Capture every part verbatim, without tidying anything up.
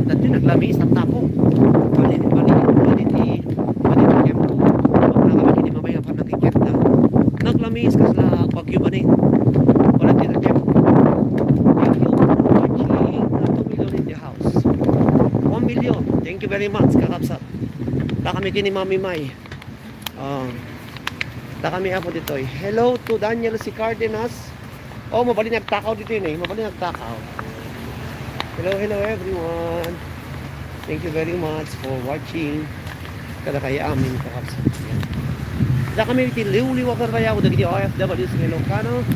Dati naglamiis, taptapo. Bali, bali, bali ti, bali ti tiempo. Pagna kami kini mamay, apan nakikita. Naglamiis, kasla bagyo ba ni? Wala ti tiempo. Thank you for watching. Two million in the house. One million. Thank you very much, kakabsat. Ta kami kini Mami May. Oh. Ta kami apo ditoy. Hello to Daniel C. Cardenas. Oh, mabalin nagtakaw ditoy ni. Mabalin nagtakaw. Hello, hello everyone. Thank you very much for watching. Kada kaya amin, kakabsat. Yan. Da kami iti liwliwagan rayaw dagiti O F Ws nga Ilocano.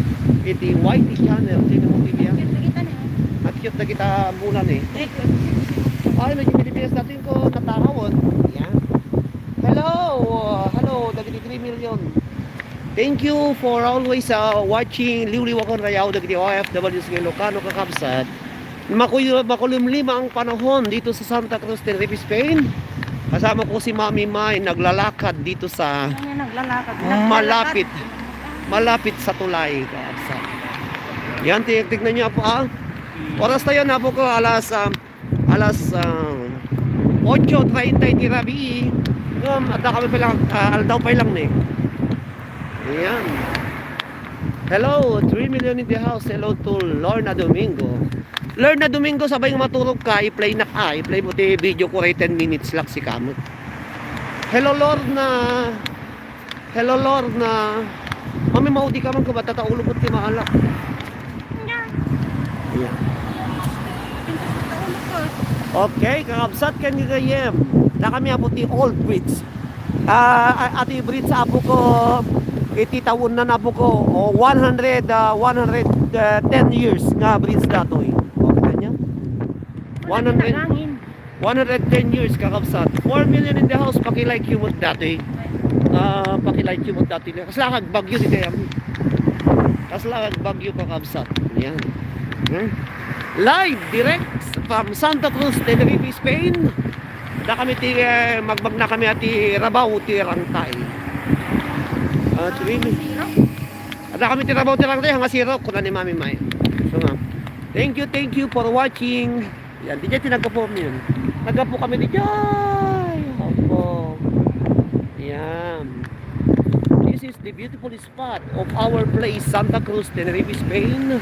Iti Y T channel, sino mo T V, ah? Cute na kita na. At cute na kita muna ni. Ay, cute. Ay, medyo Pilipinas natin ko natakawan. Yan. Hello, uh, hello, dagiti three million. Thank you for always, uh, watching Liwliwagan Rayaw dagiti O F Ws nga Ilocano, kakabsat. Makuy-, makulimlima ang panahon dito sa Santa Cruz, Tenerife, Spain. Kasama ko si Mami May, naglalakad dito sa Ano nga naglalakad? Malapit, malapit sa tulay, kakabsat. Yan, ti-, tignan niyo po, ah. Oras tayo, napo ko, alas, ah, alas, ah, otso treinta iti rabii. Ngem, adda kami pay lang, ah, aldaw pay lang ni. Ayan. Hello, three million in the house. Hello to Lorna Domingo. Lorna Domingo, sabay nga maturog ka, i-play na ka, i-play mo ti video ko, ten minutes lang si kamo. Hello, Lorna. Hello, Lorna. Mami, maudi ka man ko, bata ta ulo mo ti maalak. Ayan. Okay, kakabsat ken gagayyem. Da kami apo ti Old Bridge. Ah, a-, ati bridge apo ko, iti tawenna apo ko, o, one hundred, ah, one hundred ten years nga bridge datoy. O, kita niyo? One hundred. One hundred ten years, kakabsat. Four million in the house, paki-like you mo dati. Ah, paki-like you mo dati. Kasla kag bagyo di kayam. Kasla kag bagyo, kakabsat. Yan. Hmm? Live, direct from Santa Cruz, Tenerife, Spain. Da kami ti, eh, magbagna kami ati Rabaw ti Rangtay. Ah, three mi-, Ada kami ti Rabaw ti Rangtay, hanga siro, kuna ni Mami May. So, ma'am. Thank you, thank you for watching. Yan, di dyan ti naggapu mi yun. Naggapu kami di dyan. Opo. Yan. This is the beautiful spot of our place, Santa Cruz, Tenerife, Spain.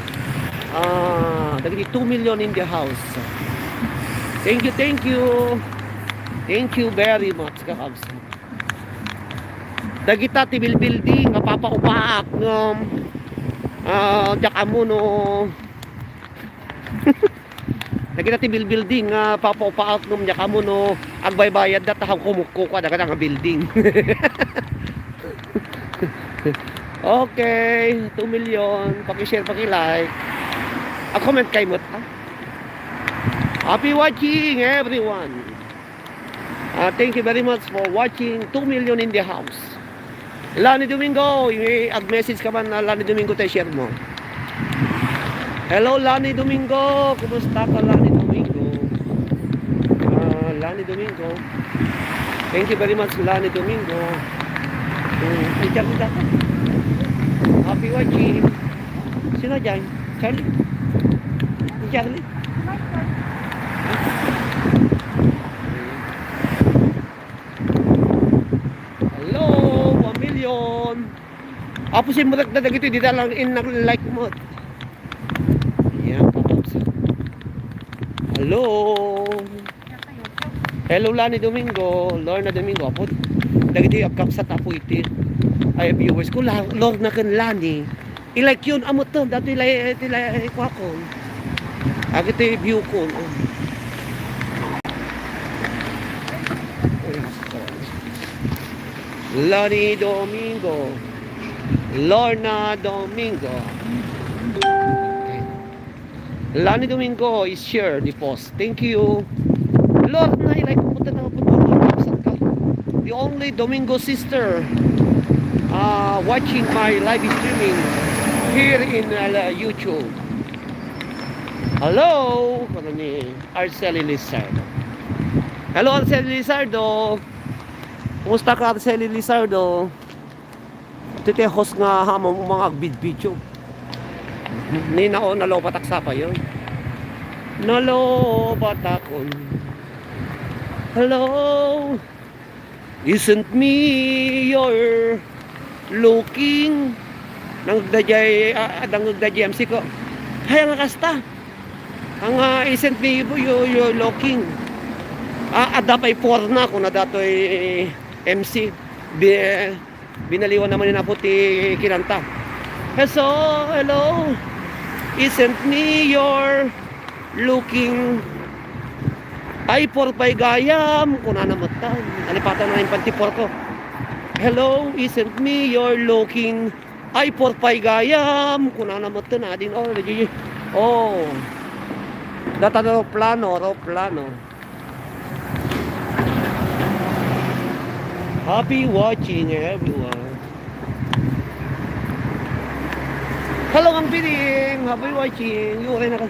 Ah, dagiti two million in the house. Thank you, thank you. Thank you very much, kakabsat. Dagita ti bilbildi nga papaupaak ngem, ah, diak ammo no. Dagita ti bilbildi nga papaupaak ngem diak ammo no agbaybayad da ta kumukko ka dagita nga building. Okay, two million, paki-share, paki-like. A comment kay met, ha? Happy watching, everyone. Ah, thank you very much for watching. Two million in the house. Lani Domingo, i-, ag-message ka man na Lani Domingo, tayo share mo. Hello, Lani Domingo. Kumusta ka, Lani Domingo? Ah, Lani Domingo. Thank you very much, Lani Domingo. Hmm, si Charlie dapat. Happy watching. Sino dyan? Charlie? Si Charlie? Hello, one million. Apo, simrek na dagiti, di ta lang in nag-like mo. Yan, papaps. Hello. Hello, Lani Domingo, Lorna Domingo. Apo, dagiti agkabsat apo iti. Ay, viewers ko, La-, Lorna ken Lani. I-like yun, amo to, dati ilay, iti ilay, kuakon. Agiti view ko, oh. Lani Domingo. Lorna Domingo. Lani Domingo is share the post. Thank you. Lord, na ilay ko puta na puta na puta ka. The only Domingo sister, uh, watching my live streaming here in, uh, YouTube. Hello, kano ni Arceli Lizardo. Hello, Arceli Lizardo. Kumusta ka, Arceli Lizardo? Iti host nga hamom nga agbidbidyo. Ni nao, nalobatak sa payo. Nalobatakon. Hello. Isn't me you're looking. Nangegda jay, ah, nangegda jay M C ko. Ay, nga kasta. Ang, ah, isn't me you, you're looking. Ah, adda pay porna, kuna datoy M C. Bi-, binaliwan naman ni Apo ti kinanta. Hello, hello. Isn't me you're looking. Ay, four pay gayam, kunana met ta. Nalipatan na yung panty four ko. Hello, isn't me you're looking. Ay, four pay gayam, kunana met ta. Nadin, oh, nagigi-, oh. Data eroplano, eroplano. Happy watching, everyone. Hello, Mang Piling. Happy watching. Yuray na ka.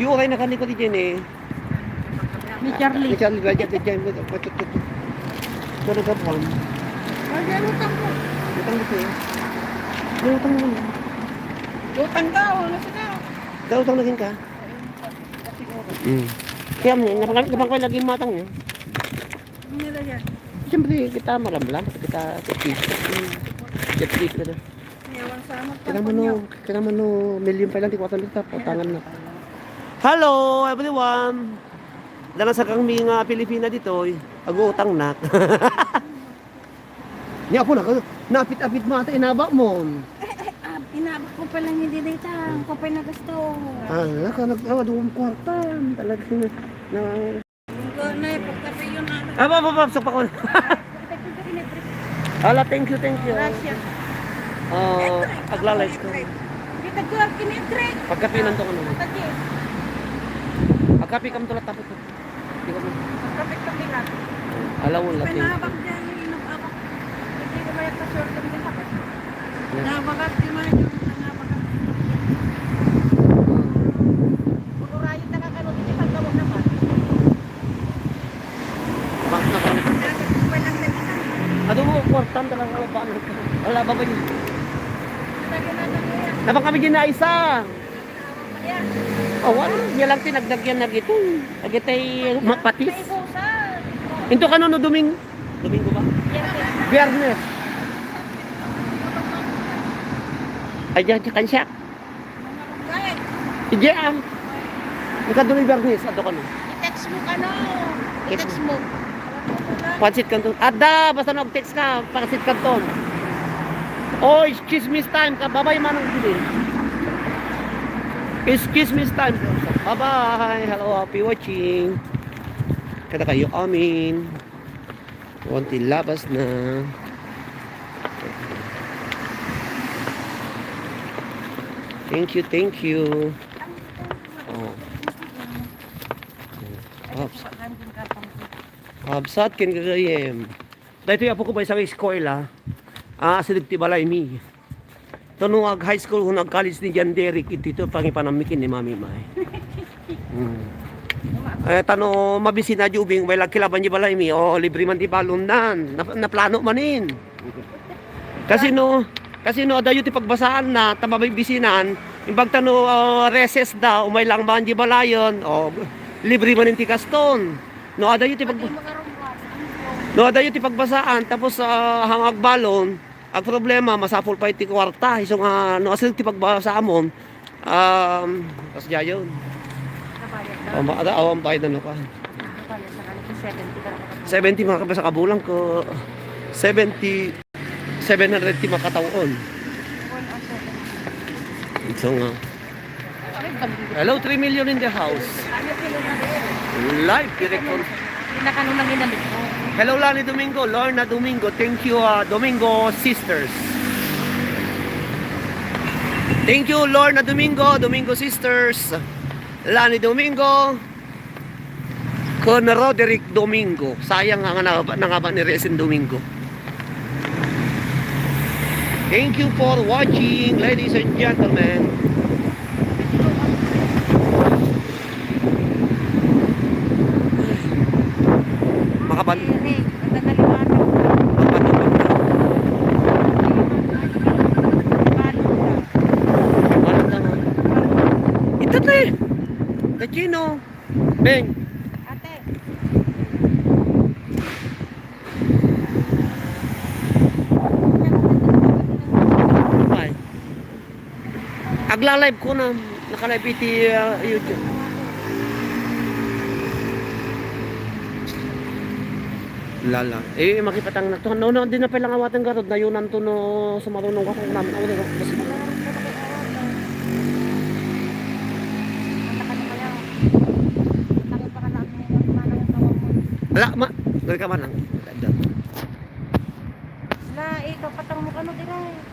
Yuray na ka ni Kuya Jenny. Ni Charlie. Ni Charlie, graduate ni Charlie. Ito na ka, Juan. Ay, may utang ko. Utang ko, eh. May utang mo. Utang daw, ano sila? Daw utang na rin ka? Mm. Kaya mo, napang-, napang-, lagi matang niya. Ano nila yan? Siyempre, kita malamlam, kita tipid. Mm. Tipid ka na. Yawan sa amot, Kailangan tampon mo, niyo. Kailangan mo, million pa lang, di ko alam dito, patangan na. Hello, everyone! Dala sa kang mga Pilipina dito, eh. Aguutang na. Ni apo na, napit-apit mo ata, inaba mo. Eh, eh, ah, inaba ko pala hindi data. Ang ko pa nagasto. Ah, naka-, nag-, ah, duwang kwarta. Talaga na, na, Linggo na, pagkape yun, ano. Ah, ba, ba, ba, sa pakon. Ala, thank you, thank you. Gracias. Ah, Eto, eh, aglalay ako, ko. Eto, eh. Kita ko ang kinitre. Pagkape lang to, ano. Tagi. Pagkape kami to, tapos. Di ko mo. Pagkape kami lang. Alaw, lating. Pinabak dyan, inabak. Hindi ko mayat pa short, hindi tapos. Yeah. Nabagat, di man yun, nabagat. Puro rayo na kakano, di isang gawag naman. Bank na kami. Ado mo, kwartan talaga, wala ba? Wala ba ba yun? Nabang kami din na isa. Awan, niya lang tinagdagyan na gito. Agitay mapatis. Into kano no Doming-, Domingo ba? Biyernes. Ay, diyan, diyan, kansiya. Ije, ah. Ikaduloy Biyernes, ato kano. I-text mo kano. I-text mo. Pansit Canton. Adda, basta nag-text ka, pansit Canton. Oh, excuse me time ka. Bye-bye, Manong Billy. Excuse me time. Bye-bye. Hello, happy watching. Kada kayo, amin. Konti labas na. Thank you, thank you. Oh. Habs-, habsat ken gagayem. Daytoy apo ko pay sa eskwela. Ah, asideg ti balay mi. Tano ag high school, ken ag college ni John Derek, iti to pangipanammi ken ni Mami May. Hmm. Eh, tano mabisina di ubing, way lagkilaban di balay mi. O, libre man di balon nan. Nap-, naplano manin. Kasi no, kasi no, adayo ti pagbasaan na, ta mabibisinan, imbag tano, ah, recess da, umay lang man di balayon, o, libre man ti kaston. No, adayo ti pag-, no, adayo ti pagbasaan, tapos, ah, hangag balon, ag problema, masapul pay ti kuarta, isu nga, no, asideg ti pagbasaamon, um, kas jayon. Nabayad na. O, ma-, ada, awan pay na, no, ka. Nabayad na kami, seventy ka na. Seventy, mga kapatid, sa kabulang ko, seventy. Seven hundred ti makataw-on. Ito nga. Hello, three million in the house. Live, direct on. Pinakano nang inamit mo? Hello, Lani Domingo, Lorna Domingo. Thank you, ah, Domingo Sisters. Thank you, Lorna Domingo, Domingo Sisters. Lani Domingo. Ken Roderick Domingo. Sayang nga nangaba, nangaba ni Resen Domingo. Thank you for watching, ladies and gentlemen. Makaban-, Eric, ang gagaling ata. Makaban-, Ano na nga? Ito, te. Kachino. Beng. Ate. Agla-live ko na, naka-live iti, ah, YouTube. Lala. Eh, makipatang na to. No, no, di na pala awaten garod. Nayunan to no sumarunong ako. Namin ako, no. Ala, ma. Dali ka man lang. La, eh, kapatang mo kano, diray.